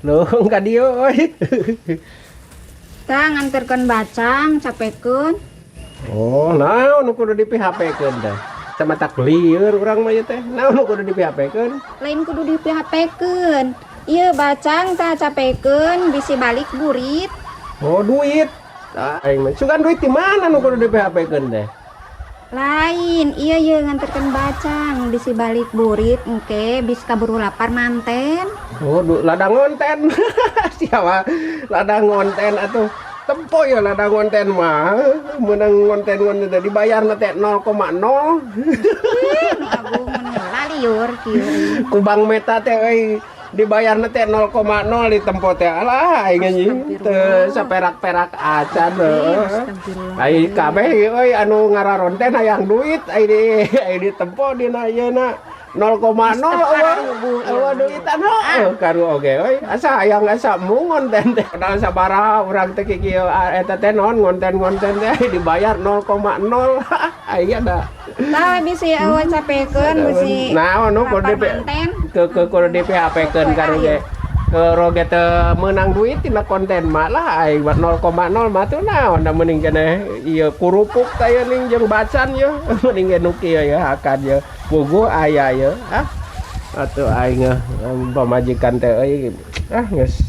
Leuheung ka dieu euy. Tah, nganterkeun bacang, capekeun. Oh, naon nu kudu di PHP-keun teh? Sama tak lieur urang mah ieu teh. Naon nu kudu di PHP-keun? Lain kudu di PHP-keun. Ieu bacang tah, capekeun bisi balik burit. Oh, duit. Tah, aing mah sugan duit di mana nu kudu di PHP-keun teh? Lain, iya ye nganterkeun bacang bisi balik burit, engke bisi kaburu lapar manten. Oh, ladang ngonten. Siapa? Ladang ngonten atuh. Tempo ya ladang ngonten mah. Menang ngonten-ngonten teh dibayar na teh 0,0. Ih, nu agung mun laliur kieu. Ku Bank Meta teh euy dibayar na teh 0,0 di tempo teh. Alah, aing anjing teu saperak-perak acan heuh. Astagfirullah. Ai kabeh euy anu ngararonten hayang duit, ai di tempo dina ieu na 0,0 euweuh euweuh duitan heuh karu oge euy, asa hayang asa mu ngonten teh, padahal sabaraha urang teh kieu eta teh naon ngonten-ngonten teh dibayar 0,0 aya da. Tah, bisi euweuh capekeun bisi Naon nu kudu lapar di manten. Ke kudu di PHP-keun karuge ke roge teu meunang duit tina konten mah lah, aing mah 0,0 mah tuh naon da, mending keneh ieu kurupuk teh ning jeung bacan ye, mending ge nu kieu ya hakan ye puguh aya ye. Ah, atuh aing pamajikan teh euy, ah, geus.